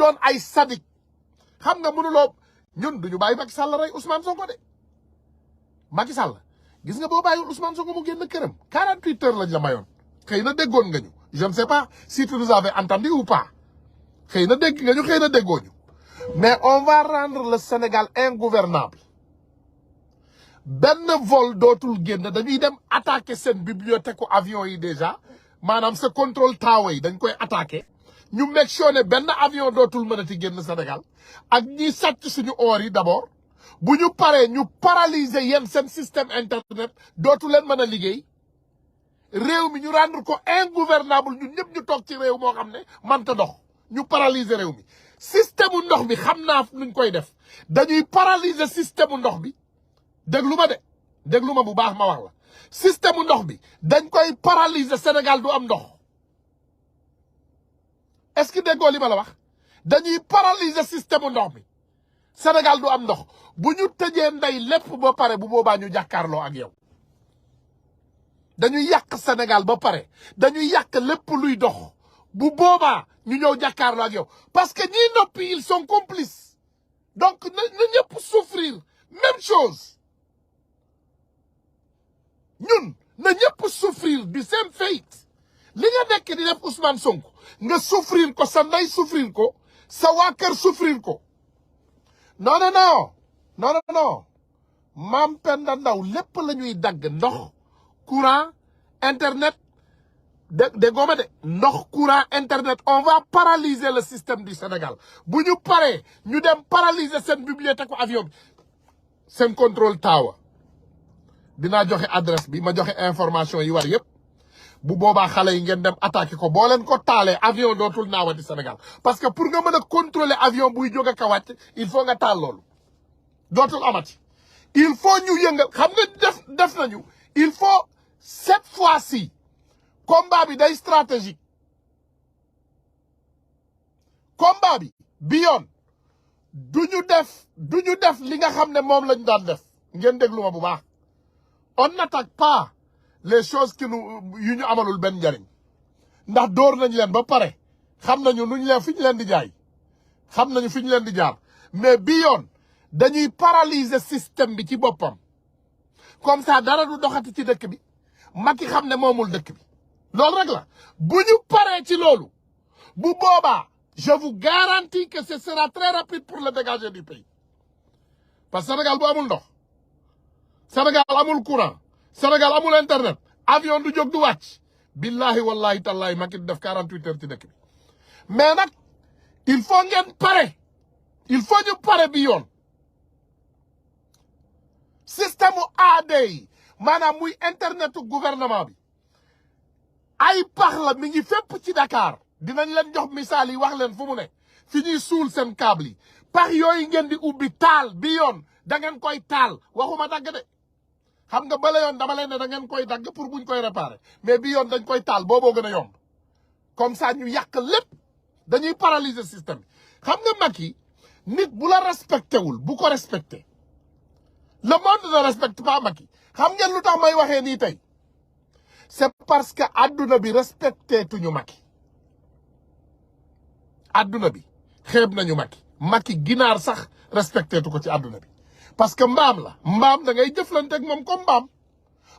doon ay sadik xam nga mënuloo ñun duñu bàyyi Macky Sall rey Ousmane Sonko de Macky Sall gis nga boo bàyyiwul Ousmane Sonko mu génn këram 48 heures lañ la mayoon xëy na déggoon nga ñu je ne sais pas si tu nous avais entendu ou pas xëy na dégg nga ñu xëy na déggoo ñu mais on va rendre le Sénégal ingouvernable benn vol dootul génn dañuy dem attaquer seen bibliothèque avion yi déjà maanaam sa contrôle tower yi dañ koy attaquer ñu make sure ne benn avion dootul mënati génn Sénégal ak ñi sàcc suñu or yi d'abord bu ñu paree ñu paralyser yéen seen système internet dootu leen mën a liggéey réew mi ñu rendre ko ingouvernable ñun ñëpp ñu toog ci réew moo xam ne mënta dox ñu paralyser réew mi système u ndox bi xam naa nuñ koy def dañuy paralyser système u ndox bi déglu ma de déglu ma bu baax ma wax la système u ndox bi dañ koy paralyser Sénégal du am ndox est-ce que déggoo li ma la wax dañuy paralyser système u ndox bi Sénégal du am ndox bu ñu tëjee ndey lépp ba pare bu boobaa ñu jàkkaarloo ak yow dañuy yàq Sénégal ba pare dañuy yàq lépp luy dox bu boobaa ñu ñëw jàkkaarloo ak yow parce que ñii noppi ils sont complices donc na ñëpp souffrir même chose ñun na ñëpp souffrir du same fate li nga nekk di def Ousmane Sonko nga souffrir ko sa ndey souffrir ko sa waa kër souffrir ko non non non non non non Mame Penda Ndaw lépp la ñuy dagg ndox courant internet de gooma de ndox courant internet on va paralyser le système du Sénégal bu ñu paree ñu dem paralyser seen bibliothèque avion bi seen contrôle tower dinaa joxe adresse bi ma joxe information yi war yëpp bu boobaa xale yi ngeen dem attaquer ko boo leen ko taalee avion dootul naawati Sénégal parce que pour nga mën a contrôler avion buy jóge ka wàcc il faut nga taal loolu dootul amati il faut ñu yëngal xam nga def nañu il faut cette fois-ci combat bi day stratégique combat bi yoon duñu def li nga xam ne moom lañu daan def ngeen déglu ma bu baax on n'attaque pas les choses yu ñu amalul benn njariñ ndax dóor nañ leen ba pare xam nañu fi ñu leen di jaay xam nañu fi ñu leen di jaar mais bi yoon dañuy paralyser système bi ci boppam comme ça dara du doxati ci dëkk bi Macky xam ne moomul dëkk bi loolu rek la bu ñu paree ci loolu bu boobaa je vous garantis que ce sera très rapide pour le dégager du pays parce que Sénégal bu amul ndox Sénégal amul courant Sénégal amul internet avion du jóg du wàcc billahi wallahi tallahi Macky def 48 heures ci dëkk bi mais nag il faut ngeen pare il faut ñu pare bi yoon système u AD yi maanaam muy internetu gouvernement bi ay pax la mi ngi fépp ci Dakar dinañ leen jox misaal yi wax leen fu mu ne fi ñuy suul seen câble yi pax yooyu ngeen di ubbi taal bi yoon da ngeen koy taal waxuma dagg de xam nga bala yoon dama leen ne da ngeen koy dagg pour buñ koy réparer mais bi yoon dañ koy taal booboo gën a yomb comme ça ñu yàq lépp dañuy paralyser système bi xam nga Macky nit bu la respecté wul bu ko respecté le monde ne respecte pas Macky xam ngeen lu tax may waxee nii tey c'est parce que adduna bi respecté tuñu Macky adduna bi xeeb nañu Macky ginaar sax respecté tu ko ci adduna bi parce que mbaam da ngay jëflante ak moom comme mbaam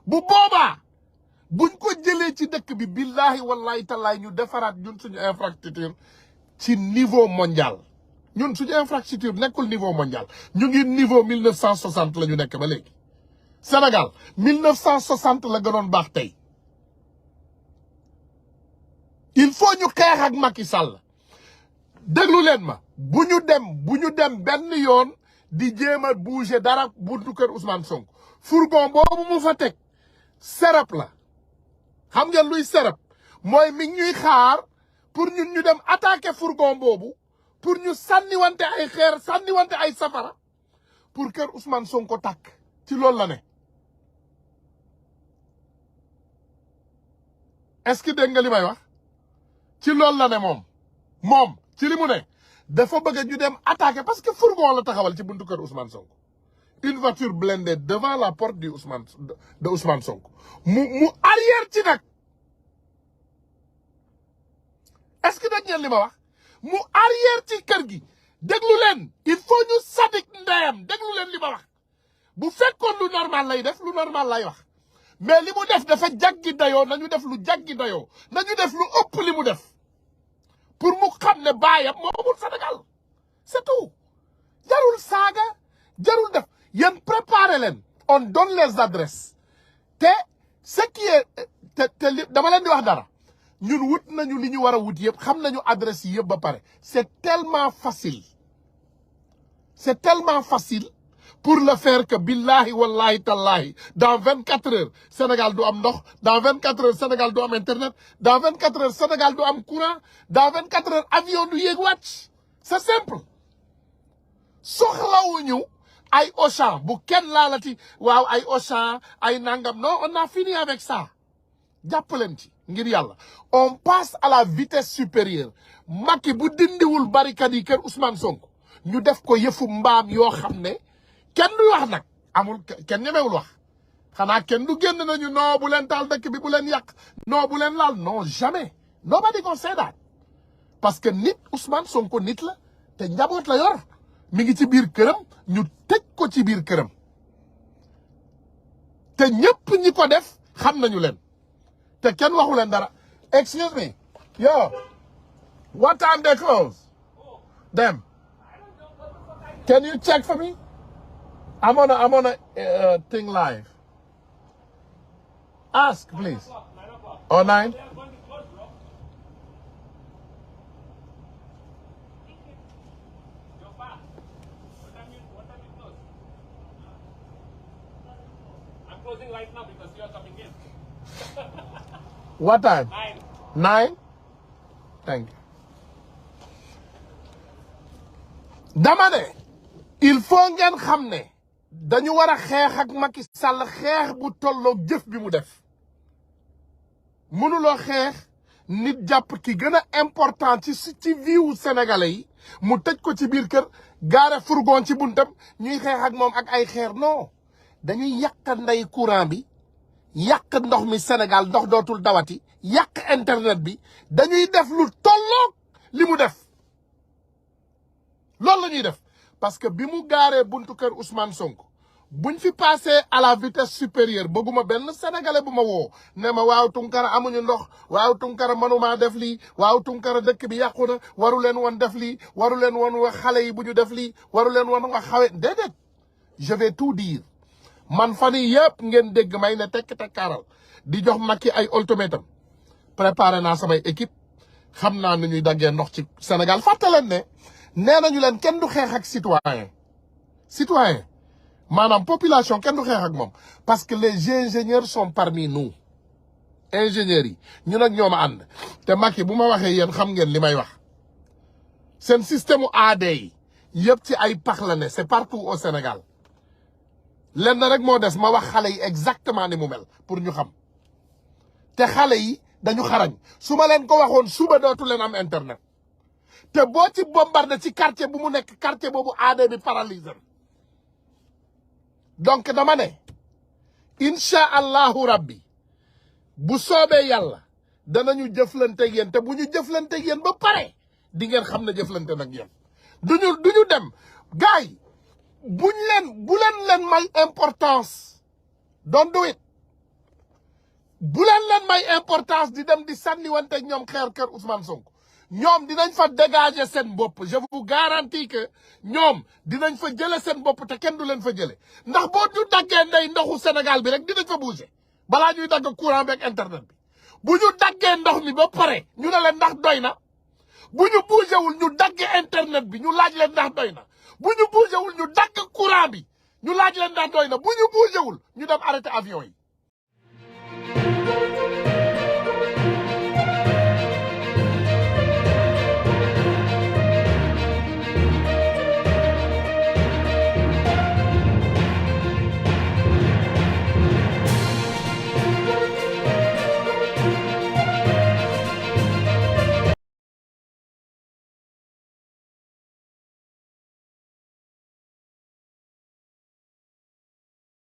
bu boobaa buñ ko jëlee ci dëkk bi billahi wallahi tallahi ñu defaraat ñun suñu infrastructure ci niveau mondial ñun suñu infrastructure nekkul niveau mondial ñu ngi niveau 1960 la ñu nekk ba léegi Sénégal 1960 la gënoon baax tey il faut ñu xeex ak Macky Sall déglu leen ma bu ñu dem benn yoon di jéem a bouger dara buntu kër Ousmane Sonko fourgon boobu mu fa teg serap la xam ngeen luy serap mooy mi ñuy xaar pour ñun ñu dem attaquer fourgon boobu pour ñu sànniwante ay xeer sànniwante ay safara pour kër Ousmane Sonko tàkk ci loolu la ne est-ce que dégg nga li may wax ci loolu la ne moom ci li mu ne dafa bëgg ñu dem attaquer parce que fourgon la taxawal ci buntu kër Ousmane Sonko une voiture blindée devant la porte de Ousmane Sonko mu arrière ci nag est-ce que dégg ngeen li ma wax mu arrière ci kër kër gi déglu leen il faut ñu sadik ndeyam déglu leen li ma wax bu fekkoon lu normal lay def lu normal lay wax mais li mu def dafa jaggi dayoo nañu def lu jaggi dayoo nañu def lu ëpp li mu def pour mu xam ne baayam moomul Sénégal c'est tout jarul saaga jarul def yéen préparé leen on donne les adresses te ce qui est dama leen di wax dara ñun wut nañu li ñu war a wut yëpp xam nañu adresse yi yëpp ba pare c'est tellement facile pour le faire que billahi wallahi tallahi dans 24 heures Sénégal du am ndox dans 24 heures Sénégal du am internet dans 24 heures Sénégal du am courant dans 24 heures avion du yéeg wàcc c'est simple soxlawuñu ay Auchan bu kenn laalati waaw ay Auchan ay nangam non on a fini avec ça jàppaleen ci ngir yàlla on passe à la vitesse supérieure Macky bu dindiwul barricade yi kër Ousmane Sonko ñu def ko yëfu mbaam yoo xam ne kenn du wax nag amul kenn ñemewul wax xanaa kenn du génn nañu non bu leen taal dëkk bi bu leen yàq non bu leen laal non jamais nobody gonna say that parce que nit Ousmane Sonko nit la te njaboot la yor mi ngi ci biir këram ñu tëj ko ci biir këram te ñëpp ñi ko def xam nañu leen te kenn waxu leen dara. Excuse me, yo, what time they close? Them. Can you check for me? I'm on a thing live. Ask, please. 9 o'clock. Or 9? I'm closing right now because you are coming in. What time? 9. 9? Thank you. dama ne il faut ngeen xam ne dañu war a xeex ak Macky Sall xeex bu tolloog jëf bi mu def mënuloo xeex nit jàpp ki gën a important ci viwu sénégalais yi mu tëj ko ci biir kër gaare fourgon ci buntam ñuy xeex ak moom ak ay xeer non dañuy yàq ndey courant bi yàq ndox mi Sénégal ndox dootul dawati yàq internet bi dañuy def lu tolloog li mu def loolu la ñuy def parce que bi mu gaaree buntu kër Ousmane Sonko buñ fi passé à la vitesse supérieure bëgguma benn sénégalais bu ma woo ne ma waaw Tunkara amuñu ndox waaw Tunkara mënumaa def lii waaw Tunkara dëkk bi yàqu na waru leen woon def lii waru leen woon wax xale yi bu ñu def lii waru leen woon wax xawe déedéet je vais tout dire man fan yii yëpp ngeen dégg may ne tekkaaral di jox Macky ay ultimatum préparé naa samay équipe xam naa ni ñuy daggee ndox ci Sénégal fàtte leen ne nee nañu leen kenn du xeex ak citoyen maanaam population kenn du xeex ak moom parce que les ingénieurs sont parmi nous ingénieurs yi ñun ak ñoom a ànd te Macky bu ma waxee yéen xam ngeen li may wax seen système u AD yi yëpp ci ay pax la ne c'est partout au Sénégal lenn rek moo des ma wax xale yi exactement ni mu mel pour ñu xam te xale yi dañu xarañ su ma leen ko waxoon suba dootu leen am internet te boo ci bombardé ci quartier bu mu nekk quartier boobu AD bi paralysé donc dama ne incha allahu rabbi bu soobee yàlla danañu jëflanteeg yéen te bu ñu jëflanteeg yéen ba pare di ngeen xam ne jëflante nag yéen duñu dem gars yi bu leen may importance don't do it bu leen may importance di dem di sànniwanteeg ñoom xeer kër Ousmane Sonko ñoom dinañ fa dégager seen bopp je vous garantis que ñoom dinañ fa jële seen bopp te kenn du leen fa jële ndax boo ñu daggee ndey ndoxu Sénégal bi rek dinañ fa bouger balaa ñuy dagg courant bi ak internet bi bu ñu daggee ndox mi ba pare ñu ne leen ndax doy na bu ñu bougewul ñu dagg internet bi ñu laaj leen ndax doy na bu ñu bougewul ñu dagg courant bi ñu laaj leen ndax doy na bu ñu bougewul ñu dem arrêté avion yi